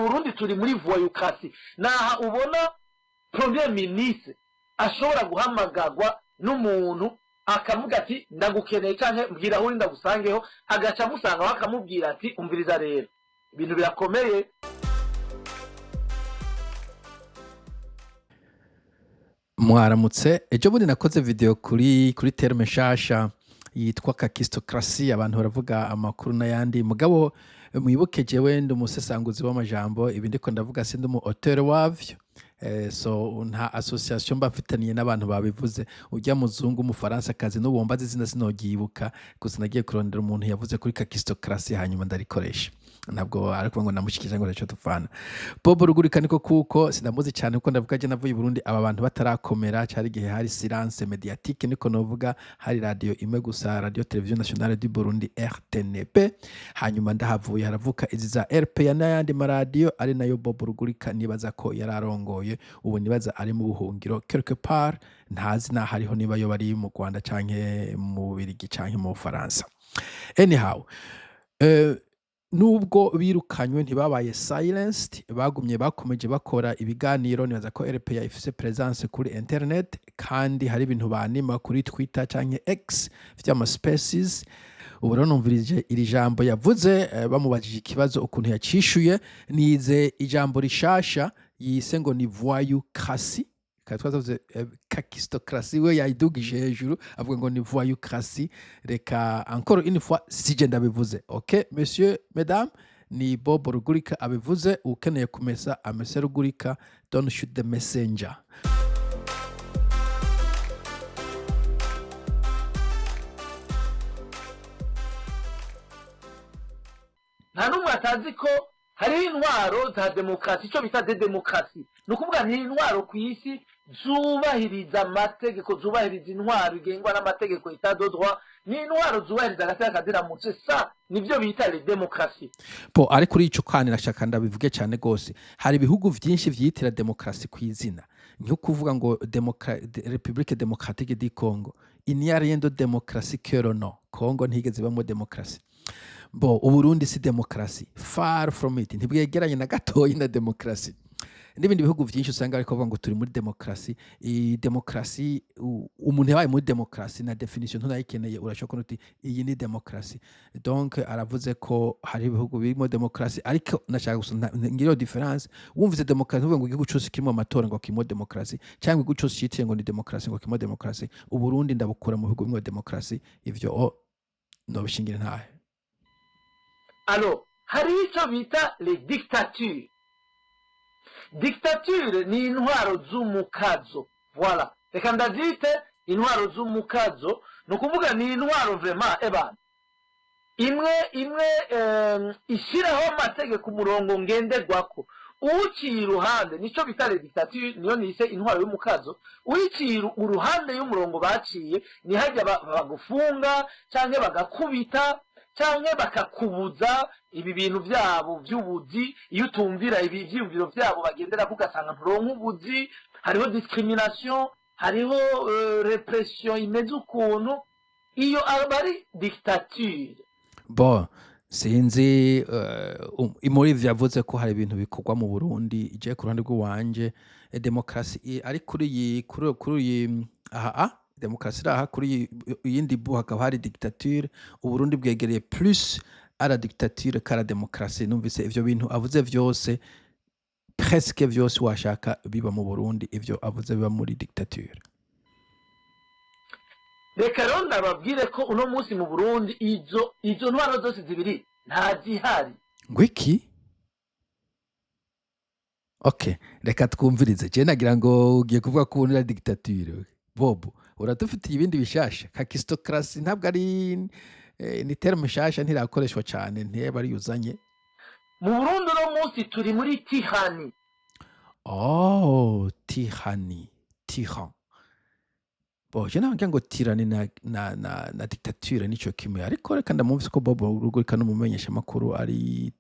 Burundi turi muri voyoucratie. Naha ubona premier ministre ashobora guhamagagwa n'umuntu akavuga ati: "Ndagukeneye", canke "Mbwira aho uri ndagusangeho", agaca amusangaho akamubwira ati: "Umviriza rero, ibintu birakomeye." Mwaramutse. Ejo bundi nakoze video kuri terme nshasha yitwa kakistocracy. Abantu baravuga amakuru n'ayandi, mugabo mwibuke jewe ndi umusesanguzi w'amajambo. Ibi ndiko ndavuga sindi umu auteur wavyo. So nta association mba mfitaniye n'abantu babivuze. Urya muzungu w'umufaransa kazi n'ubu mbaze izina sinogyibuka, gusa nagiye kurondera umuntu yavuze kuri kakistocracy, hanyuma ndarikoresha. Ntabwo ari ukuvuga ngo namushikije ngo naco dupfana. Bob Rugurika niko kuko sindamuzi cyane, kuko ndavuga je navuye i Burundi aba bantu batarakomera. Cari igihe hari silence médiatique, niko novuga. Hari radio imwe gusa, Radio Television Nationale du Burundi, RTNB. Hanyuma ndahavuye haravuka izi za RPA n'ayandi maradiyo, ari nayo Bob Rugurika nibaza ko yararongoye. Ubu nibaza ari mu buhungiro quelque part, ntazi naho ariho, niba yo bari mu Rwanda canke mu Bubirigi canke mu Bufaransa. Anyhow, nubwo birukanywe ntibabaye silenced, bagumye bakomeje bakora ibiganiro. Nibaza ko RPA ifise presence kuri internet, kandi hari ibintu banima kuri Twitter canke X vy'ama spaces. Ubu rero numvirije iri jambo yavuze, bamubajije ikibazo ukuntu yacishuye. Nize ijambo rishasha yise ngo ni voyoucratie. Kare twavuze kakistocratie, we yayidugije hejuru avuga ngo ni voyoucratie. Reka encore une fois, sije ndabivuze, ok monsieur, mesdames, ni Bob Rugurika abivuze. Ukeneye kumesa amese Rugurika. Don't shoot the messenger. Nta n'umwe atazi ko hariho intwaro za demokarasi, icyo bita de demokarasi. Ni ukuvuga ni intwaro ku isi zubahiriza amategeko, zubahiriza intwaro igengwa n'amategeko, état de droit, ni intwaro zubahiriza agateka kaziramutse. Sa nibyo bita les démocraties. Bo ari kuri ico kandi nashaka ndabivuge cyane gose. Hari ibihugu vyinshi vyitira demokarasi ku izina, nko kuvuga ngo République Démocratique du Congo. Il n'y a rien de démocratie que le nom. Congo ntigeze ibamwo demokarasi. Bo Uburundi si demokarasi, far from it, ntibwegeranye na gatoyi na demokarasi. N'ibindi bihugu vyinshi usanga ariko bavuga ngo turi muri demokarasi. Iyi demokarasi, umuntu yabaye muri demokarasi na definition ntunayikeneye, urashobora kubona uti iyi ni demokarasi. Donc aravuze ko hari ibihugu birimo demokarasi, ariko nashaka gusa ngiriyo différence. Wumvise demokarasi ntuvuge ngo igihugu cose kirimo amatora ngo kirimo demokarasi, cyangwa igihugu cose citiye ngo ni demokarasi ngo kirimo demokarasi. Uburundi ndabukura mu bihugu birimo demokarasi, ivyo nobishingira ntahe. Alors hariho icyo bita les dictatures. Dictature ni intwaro z'umukazo, voilà, reka ndabyite intwaro z'umukazo. Ni ukuvuga ni intwaro vraiment ebana imwe imwe, ishyiraho amategeko, umurongo ngenderwako. Uwuciye iruhande, nicyo bita les dictatures, niyo nise intwaro y'umukazo. Uwiciye uruhande y'umurongo baciye, ni hajya bagufunga cyangwa bagakubita cyangwa bakakubuza ibi bintu byabo by'ubuzi. Iyo utumvira ibi byiyumviro byabo bagendera, ugasanga nturonka ubuzi. Hariho discrimination, hariho répression imeze ukuntu. Iyo aba ari dictature. Bo sinzi, muri ivyo yavuze ko hari ibintu bikorwa mu Burundi. Ije ku ruhande rw'iwanje, demokarasi ari kuri iyi kuri iyi aha, demokarasi iri aha, kuri iyindi bu hakaba hari dictature. Uburundi bwegereye plus à la dictature qu'à la démocratie. Numvise ivyo bintu avuze vyose, presque vyose washaka biba mu Burundi, ivyo avuze biba muri dictature. Reka rero ndababwire ko uno munsi mu Burundi izo ntwaro zose zibiri ntazihari. Ngo iki? Okay, reka twumvirize. Je nagira ngo ugiye kuvuga ko ubundi ari dictature. Bobo uradufitiye ibindi bishasha. Kakistocracy ntabwo ari ni terme nshasha, ntirakoreshwa cyane, ntiyaba ari uzanye. Mu Burundi uno munsi turi muri tyrannie. Oh, tyrannie, tyran. Bo je nagira ngo tyrannie na dictature nico kimwe, ariko reka ndamwumvise ko Bobo Rugurika n'umumenyesha makuru ari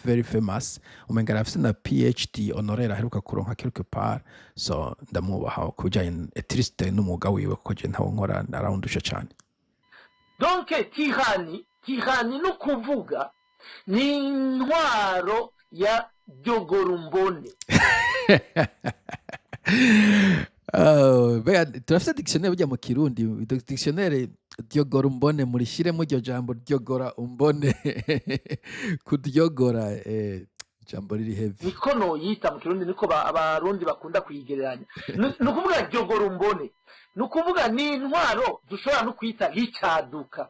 very famous, umenga arafise na PhD honoraire aheruka kuronka quelque part. So ndamwubaha ku bijanye etriste n'umwuga wiwe, kuko je ntawo nkora, arawundusha cane. Donc tyrannie, tyrannie ni ukuvuga ni intwaro ya Dyogorumbone. Oh, mbega turafise dictionnaire burya mu Kirundi? Dictionnaire dyogora umbone, murishiremo iryo jambo dyogora umbone, kudyogora, ijambo riri heavy. Niko noyita mu Kirundi, niko Abarundi bakunda kuyigereranya. Ni ukuvuga dyogorumbone, ni ukuvuga ni intwaro dushobora no kwita nk'icaduka.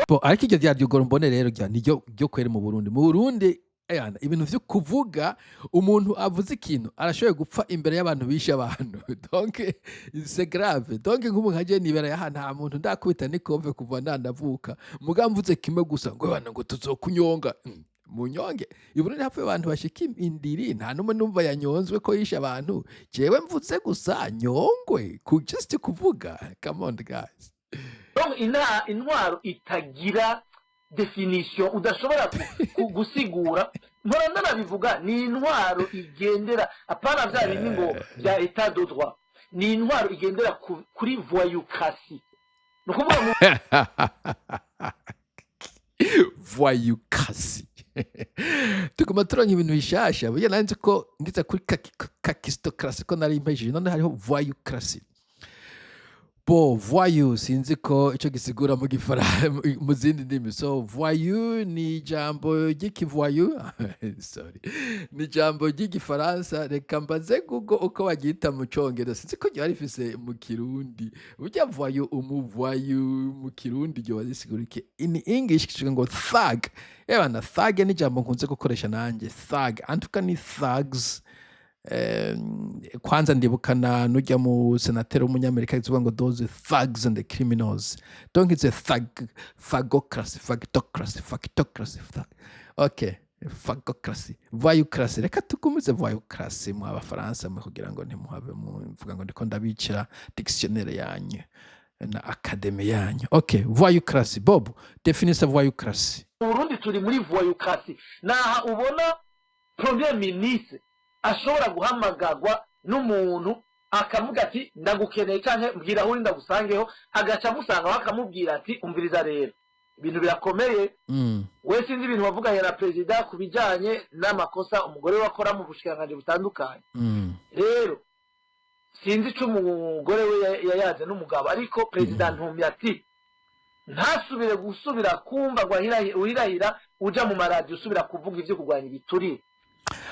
Bo, ariko iryo rya dyogora umbone rero rya niryo ryo kwera mu Burundi. Mu Burundi eyana, ibintu vyo kuvuga, umuntu avuze ikintu arashoboye gupfa imbere y'abantu bishe abantu. Donc c'est grave. Donc nk'ubu nka je nibera aha, nta muntu ndakubita n'ikomve kuva nanavuka, muga mvuze kimwe gusa ngo bana ngo tuzokunyonga. Munyonge. I Burundi hapfuye abantu bashika indiri, nta n'umwe numva yanyonzwe ko yishe abantu. Jewe mvuze gusa nyongwe ku just kuvuga. Come on, guys. Donc intwaro itagira définition, udashobora gusigura. Mpora ndanabivuga, ni intwaro igendera apana vya bindi ngo bya état de droit, ni intwaro igendera kuri voyoucratie. Ni ukuvuga mu Voyoucratie. Tuguma turonka ibintu bishasha. Burya nari nzi ko ngize kuri kakistocratie ko nari impejeje, none hariho voyoucratie. Bo, voyou sinzi ko ico gisigura mu gifara mu zindi ndimi. So voyou ni ijambo ry'ikivoyou, sorry, ni ijambo ry'igifaransa. Reka mbaze Google uko baryita mu Congereza, sinzi ko ryaba rifise mu Kirundi. Burya voyou, umuvoyou mu Kirundi ryoba risigura iki? In English kivuga ngo thug. Ebana, thug ni ijambo nkunze gukoresha nanje. Thug antuka ni thugs. Kwanza ndibukana nujya mu senateri w'umunyamerika yivuga ngo "those thugs and the criminals". Donc it's a thug, thugocracy, thugocracy, thugocracy, thug. Okay, thugocracy, voyoucracy. Reka tugumize voyoucracy mu Abafaransa mwe, kugira ngo ntimuhave muvuga ngo ndiko ndabicira dictionnaire yanyu na académie yanyu. Okay, voyoucracy. Bob, définisse voyoucracy. Burundi turi muri voyoucratie. Naha ubona premier ministre ashobora guhamagarwa n'umuntu akavuga ati "Ndagukeneye" canke "Mbwira aho uri ndagusangeho", agaca amusangaho akamubwira ati "Umviriza rero, ibintu birakomeye. We sinzi ibintu wavuganye na perezida ku bijanye n'amakosa umugore we akora mu bushikiranganji butandukanye. Rero sinzi ico umugore we yayaze n'umugabo, ariko perezida ntumye ati ntasubire gusubira kumva ngo uhirahira uja mu maradiyo usubira kuvuga ivyo kurwanya ibiturire."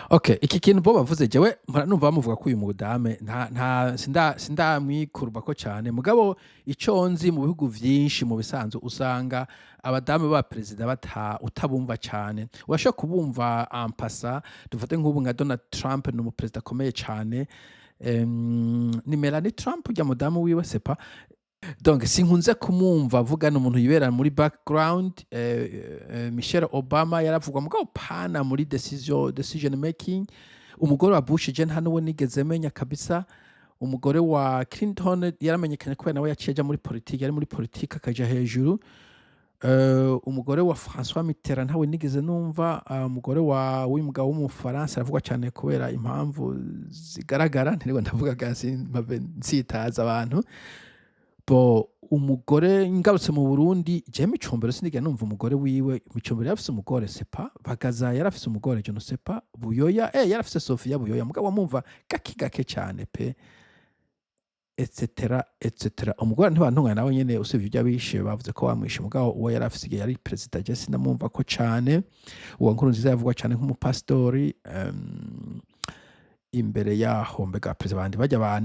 Okay, iki kintu bo bavuze, jewe mpora numva bamuvuga ko uyu mudame nta sindamwikurwa ko cyane. Mugabo ico nzi, mu bihugu vyinshi mu bisanzwe usanga abadamu ba perezida bata utabumva cyane. Urashobora kubumva en passant. Dufate nk'ubu nka Donald Trump, ni umuperezida akomeye cyane. Ni Melanie Trump ujya mudamu wiwe sepa. Donc sinkunze kumwumva avuga, ni umuntu yibera muri background. Michelle Obama yaravugwa, mugabo pana muri decision making. Umugore wa Bush je nta n'uwo nigeze menya kabisa. Umugore wa Clinton yaramenyekanye kubera nawe yaciye aja muri politiki, yari muri politiki akaja hejuru. Umugore wa François Mitterrand ntawe nigeze numva. Umugore wa w'uyu mugabo w'umufaransa aravugwa cyane kubera impamvu zigaragara, ntirirwa ndavuga gasi mpave nsitaza abantu. Bo, umugore, ngarutse mu Burundi, jewe Micombero sinigera numva umugore wiwe. Micombero yarafise umugore? Sepa. Bagaza yarafise umugore? Je ne sais pas. Buyoya, yarafise Sofia Buyoya, mugabo wamumva gake gake cyane pe, etc etc. Umugore ntibantunganya nawe nyene, usibye ibyo abishe bavuze ko bamwishe, mugabo uwo yari afise igihe yari perezida je sinamwumva ko cane. Uwo Nkurunziza yavugwa cane nk'umupasitori. Imbere yaho mbega perezida bandi bajya ba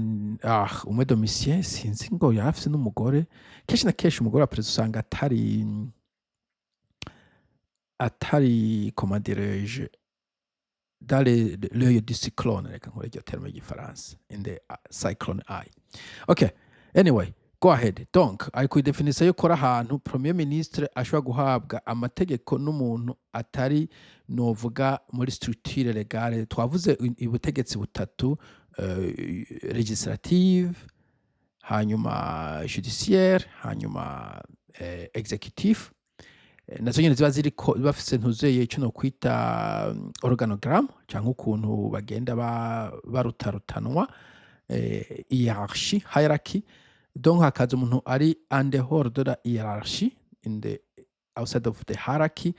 umwe Domitien, sinzi ngo yari afise n'umugore. Kenshi na kenshi umugore wa perezida usanga atari, comment dirais-je, dans l'œil du cyclone, reka nkore iryo terme y'igifaransa, in the cyclone eye. Okay, anyway, go ahead. Donc ari kuidefinisa yuko ari ahantu premier ministre ashobora guhabwa amategeko n'umuntu atari, novuga, muri structure légale. Twavuze ubutegetsi butatu: législative, hanyuma judiciaire, hanyuma exécutif. Nazo nyene ziba ziriko bafise ntuzeye ico nokwita organogramme canke ukuntu bagenda barutarutanwa, hiérarchie, hierarchy. Donc hakaza umuntu ari en dehors de la hiérarchie in the outside of the hierarchy.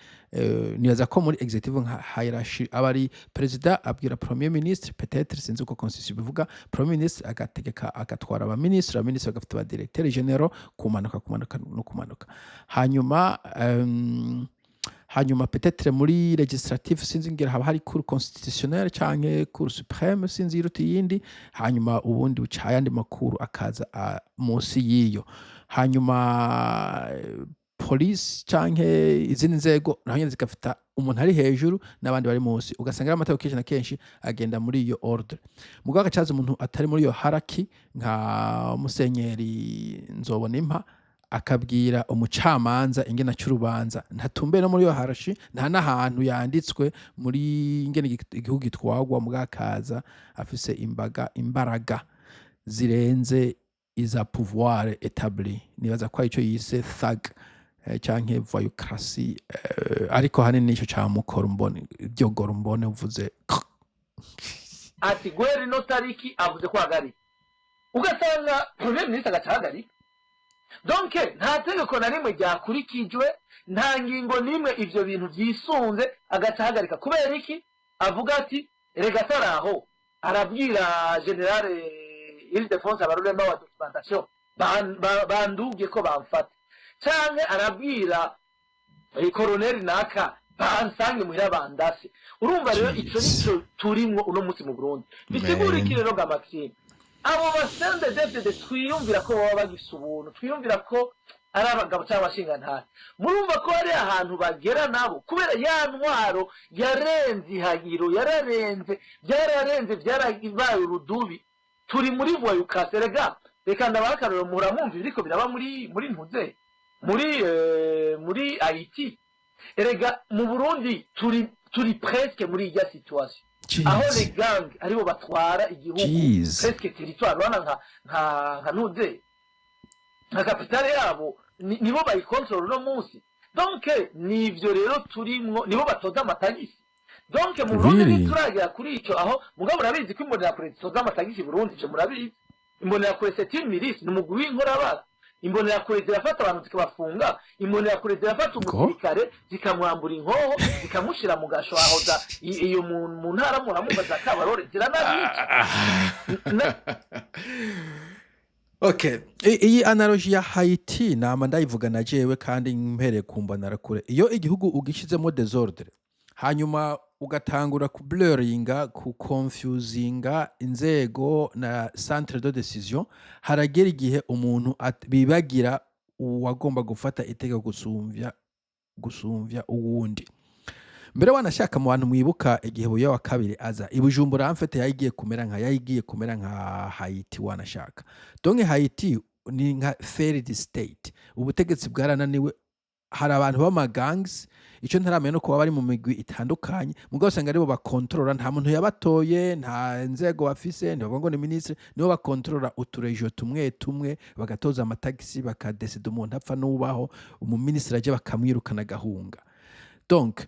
Nibaza ko muri executive nka hierarchy aba ari perezida abwira premier ministre, peut-être, sinzi uko constitution bivuga. Premier ministre agategeka, agatwara abaministre, abaministre bagafite aba directeur généraux, kumanuka, kumanuka no kumanuka. Hanyuma peut-être muri législative, sinzi, ngira haba hari cour constitutionnelle canke cour suprême, sinzi iruta iyindi. Hanyuma ubundi buca ayandi makuru akaza munsi y'iyo. Hanyuma police canke izindi nzego naho nyene zigafita umuntu ari hejuru n'abandi bari munsi. Ugasanga rero amategeko kenshi na kenshi agenda muri iyo ordre. Mugabo hagacaza umuntu atari muri iyo hierarchy, nka Musenyeri Nzobonimpa, akabwira umucamanza ingene aca urubanza. Ntatumbereye no muri iyo hierarchy, nta n'ahantu yanditswe muri ingene igihugu gitwarwa. Mugabo akaza afise imbaga, imbaraga zirenze iza pouvoir établi. Nibaza ko arico yise thug canke voyoucratie, ariko hanini nico ca mukora mbone vyogora umbone uvuze. Ati guhera ino tariki avuze ko ahagarika, ugasanga premier ministre agaca ahagarika. Donc nta tegeko na rimwe ryakurikijwe, nta ngingo n'imwe ivyo bintu vyisunze, agaca ahagarika. Kubera iki? Avuga ati rega ataraho, arabwira général Ildefonse Abarurema wa documentation banduge ko bamfata, canke arabwira koroneri naka bansange muhira bandase. Urumva rero ico Jeez. nico turimwo uno munsi mu Burundi. Bisigura iki Man. rero ga Maxime? Abo ba CNDD-FDD twiyumvira ko baba bagise ubuntu, twiyumvira ko ari abagabo cyangwa abashingantahe, murumva ko hari ahantu bagera nabo kubera ya ntwaro yarenze ihagiro, yararenze, byararenze, byarabaye urudubi. Turi muri voyoucratie. Rega reka ndabaha akarorero. Muramwumva ibiriko biraba muri ntuze, muri Haiti. Erega mu Burundi turi presque muri irya situation aho Jeez. les gangs aribo batwara igihugu, Jeez. presque territoire. Urabona nka ntuze, nka capitale yabo nibo bayikontorora uno munsi. Donc nivyo rero turimwo, nibo batoza amatagisi. Donc mu Burundi Really? ntituragera kuri ico aho. Mugabo murabizi ko Imbonerakure zitoza amatagisi i Burundi, ico murabizi. Imbonerakure, c'est une milice, ni umugwi w'inkorabara. Imbonerakure zirafata abantu zikabafunga. Imbonerakure zirafata Ngo? umusirikare, zikamwambura inkoho, zikamushira mu gasho aho iyo mu ntara muramumva za Kabarore, ziranabica. Okay. Iyi analogie ya Haiti nama ndayivuga na jewe, kandi mpereye ku mbonerakure. Iyo igihugu ugishizemo désordre, hanyuma ugatangura ku blurringa, ku confusinga inzego na centre de décision, haragera igihe umuntu bibagira uwagomba gufata itegeko gusumvya uwundi. Mbere wanashaka mu bantu mwibuka igihe Buyoya wa kabiri aza i Bujumbura, en fait yayigiye kumera nka Haiti wanashaka. Donc Haiti ni nka failed state, ubutegetsi bwarananiwe. Hari abantu b'ama gangs, ico ntaramenya no kuba bari mu migwi itandukanye, mugabo usanga aribo bakontorora. Nta muntu yabatoye, nta nzego bafise, ntibavuga ngo ni ministre, nibo bakontorora uturejo tumwe tumwe, bagatoza amatagisi, bakadesida umuntu apfa n'ubaho, umuminisitiri aje bakamwirukana agahunga. Donc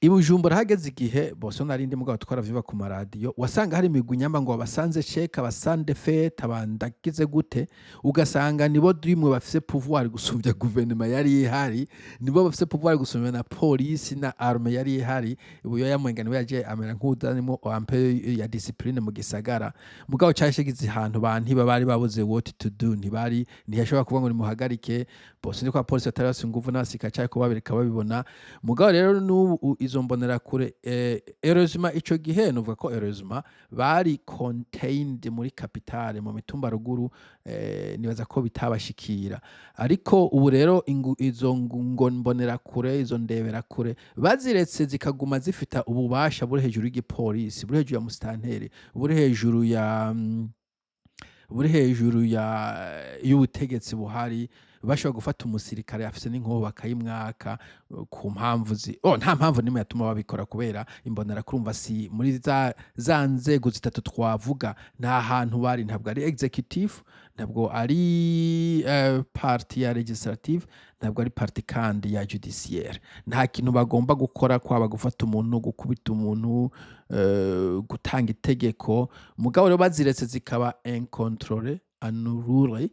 i Bujumbura hageze igihe bose, narindi mugabo twaravyumva ku maradiyo, wasanga hari imigwi nyamba ngo abasanze chèque, abasande fete, abandagize gute, ugasanga nibo rimwe bafise pouvoir gusumvya guverinoma yari ihari, nibo bafise pouvoir gusumvya na polisi na arme yari ihari. Buyoya mwenga niwe yaje amera nk'udanimo ampe ya discipline mu gisagara, mugabo cari kigize ahantu bantu bari babuze what to do. Ntibari, ntiyashobora kuvuga ngo nimuhagarike bose, niko abapolisi batari bafise inguvu n'abasirikare canke kubabereka babibona. Mugabo rero n'ubu izo mbonerakure, heureusement ico gihe novuga ko heureusement bari contained muri capitale, mu mitumba ruguru nibaza ko bitabashikira. Ariko ubu rero izo ngo mbonerakure, izo ndeberakure, baziretse zikaguma zifita ububasha buri hejuru y'igipolisi, buri hejuru ya musitanteri, buri hejuru ya y'ubutegetsi buhari, bashobora gufata umusirikare afise n'inkoho bakayimwaka ku mpamvu zi oh, nta mpamvu nimwe yatuma babikora, kubera imbonerakure urumva si muri za nzego zitatu twavuga. Nta hantu bari, ntabwo ari executive, ntabwo ari partie ya législative, ntabwo ari partie kandi ya judiciaire. Nta kintu bagomba gukora, kwaba gufata umuntu, gukubita umuntu, gutanga itegeko. Mugabo rero baziretse zikaba incontrôlées, unruly.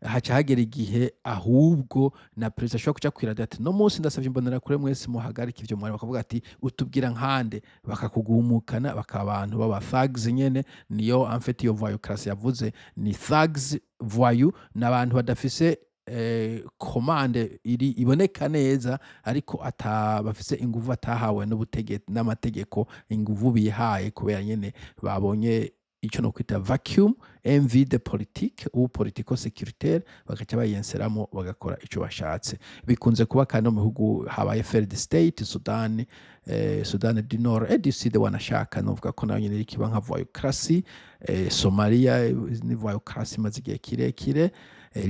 Haca hagera igihe ahubwo na perezida ashobora kuja kwiradiyo ati: "No munsi ndasavye imbonerakure mwese muhagarike ivyo mwari." Bakavuga ati: "Utubwira nkande?" Bakakugumukana, bakaba abantu baba thugs nyene. Niyo en fait iyo voyoucratie yavuze, ni thugs, voyou, ni abantu badafise commande iri iboneka neza, ariko ata bafise inguvu batahawe n'ubutegetsi n'amategeko, inguvu bihaye kubera nyene babonye ico no kwita vacuum, un vide politique ou politico sécuritaire, bagaca bayinséramwo, bagakora ico bashatse. Bikunze kuba kandi no mu bihugu habaye failed state, Sudan du Nord et du Sud wanashaka, novuga ko nayo nyene iriko iba nka voyoucratie. Somalia ni voyoucratie imaze igihe kirekire.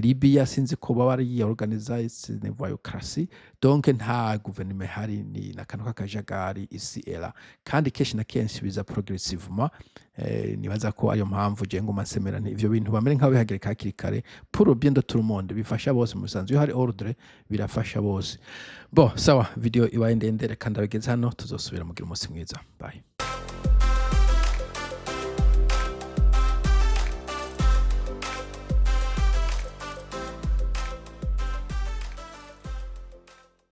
Libya sinzi ko baba bariyorganiza, ni voyoucratie. Donc nta guverinoma ihari, ni akantu k'akajagari isi era, kandi kenshi na kenshi biza progressivement. Nibaza ko ariyo mpamvu je nguma nsemera nti ivyo bintu bamere nk'aho bihagarika hakiri kare pour le bien de tout le monde, bifasha bose. Mu bisanzwe iyo hari ordre birafasha bose. Bon, sawa, video ibaye ndende, reka ndabigeze hano, tuzosubira. Mugira umunsi mwiza, bye.